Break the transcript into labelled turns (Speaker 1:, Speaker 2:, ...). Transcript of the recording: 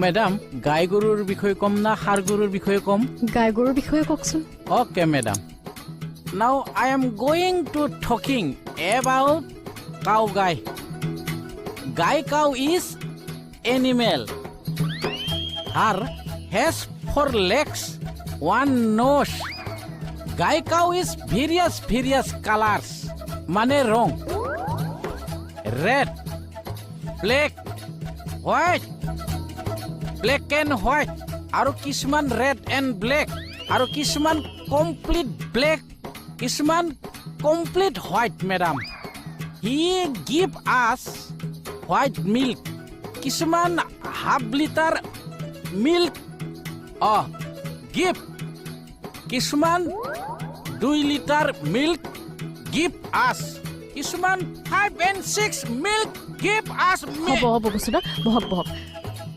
Speaker 1: Madam, গাই গৰুৰ বিষয়ে ক'ম না ষাঁড় গৰুৰ বিষয়ে ক'ম?
Speaker 2: গাই গৰুৰ বিষয়ে কওকচোন।
Speaker 1: Okay, madam. Now I am going to talking about cow গাই। গাই cow is animal. Her has four legs, one nose. গাই cow is various various colors, মানে ৰং। Red, black, white, black and white আৰু কিছুমান ৰেড এণ্ড ব্লেক আৰু কিছুমান complete black, কিছুমান complete white. Madam, he give us white milk, কিছুমান half litre milk give, কিছুমান 2 লিটাৰ মিল্ক গিভ আছ, কিছুমান 5 and 6 milk give us.
Speaker 2: হ'ব হ'ব, বসুদা, বহক বহক।